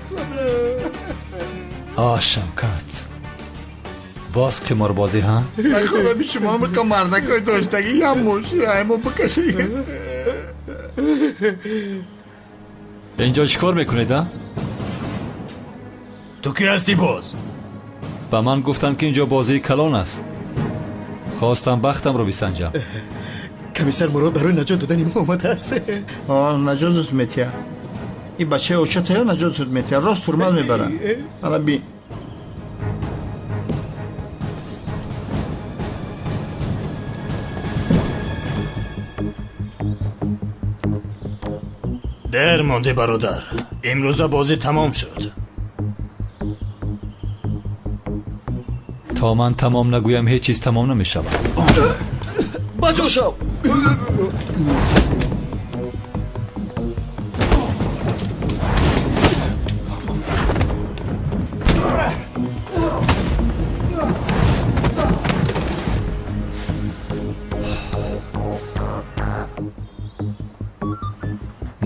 А, Шавкат, боз қиморбозӣ, ҳа? Нахӯрами шумо миқа мардакои доштагӣ ям мошина мо бикашед. Инҷо чӣ кор мекунед, а? Ту кӣ ҳастӣ боз? Ба ман гуфтанд ки инҷо бозии калон аст. Хостам бахтамро бисанҷам. Комиссар Мурод барои наҷот додани мо омадааст. Наҷотат метиҳад. Ин бачаи очатаё наҷотат метиҳад, рост турмат мебарад. Ана би. Дер мондӣ бародар, имрӯза бозӣ тамом шуд. То ман тамом нагӯям, ҳеҷ чиз тамом намешавад. Ба ҷо шав!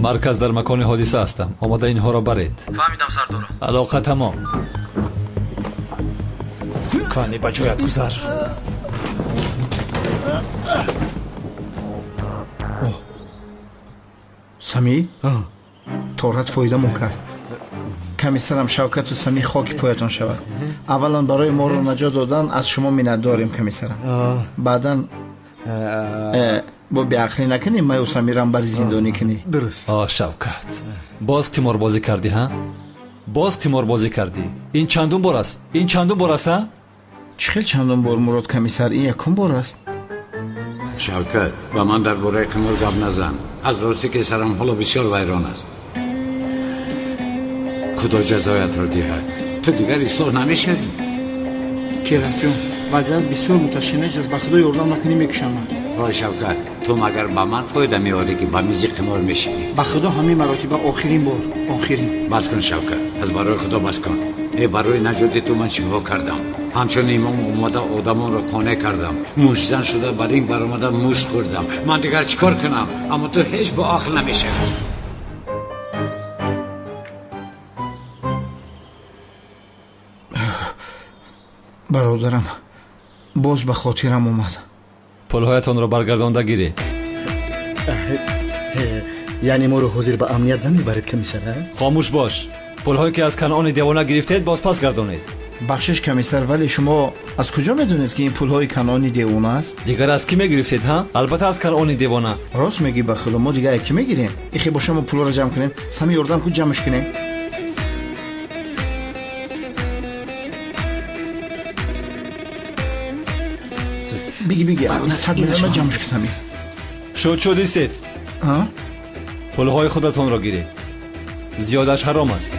Марказ, дар макони ҳодиса ҳастам. Омода инҳоро баред. Фаҳмидам, сардоро. Алоқа тамом. Кани ба ҷоят гузар. Самӣ, торат фоидамон кард. Комиссарам, Шавкату Самӣ хоки поятон шавад. Аввалан барои моро наҷот додан аз шумо миннатдорем, комиссарам. Баъдан бо беақлӣ накунӣ, маю Самирам бар зиндонӣ кунӣ. Дуруст. О, Шавкат, боз қиморбозӣ кардӣ, ҳа? Боз қиморбозӣ кардӣ. Ин чандум бор аст? Ин чандум бор аст, ҳа? Чӣ хел чандум бор, Мурод комиссар? Ин якум бор аст. Шавкат, ба ман дар бораи қимор гап назан. Аз ростӣ ки сарам ҳоло бисёр вайрон аст. Худо ҷазоятро диҳад. Ту дигар ислоҳ намешавӣ. Келасҷон, вазъият бисёр муташанниҷ аст. Ба худо ёрдам накунӣ, мекушам ман. Вой Шавкат, ту магар ба ман фоида меорӣ ки ба мизи қимор мешинӣ? Ба худо ҳамин маротиба охирин бор, охирин. Бас кун, Шавкат, аз барои худо бас кун. Э, барои наҷоти ту ман чиҳо кардам? Ҳамчун имом омада одамонро қонеъ кардам. Муштзан шуда ба ринг баромада мушт хӯрдам. Ман дигар чӣ кор кунам? Аммо ту ҳеҷ бо ақл намешавӣ. Бародарам, боз ба хотирам омад. Пулҳоятонро баргардонда гиред. Яъне моро ҳозир ба амният намебаред, комиссар? Хомӯш бош. Пулҳое ки аз Канони девона гирифтед, боз пас гардонед. Бахшиш, комиссар, вале шумо аз куҷо медонед ки ин пулҳои Канони девона аст? Дигар аз кӣ мегирифтед, ҳа? Албатта аз Канони девона. Рост мегӣ, ба худо, мо дигар аз кӣ мегирем? Ихе боша, мо пулҳоро ҷамъ кунем. Сами, ёрдам ку, ҷамъш кунем. Биги, биги, 100 миллиона ҷамъш ку, Сами. Шуд, шуд, истед. Пулҳои худатонро гиред. Зиёдаш ҳаром аст.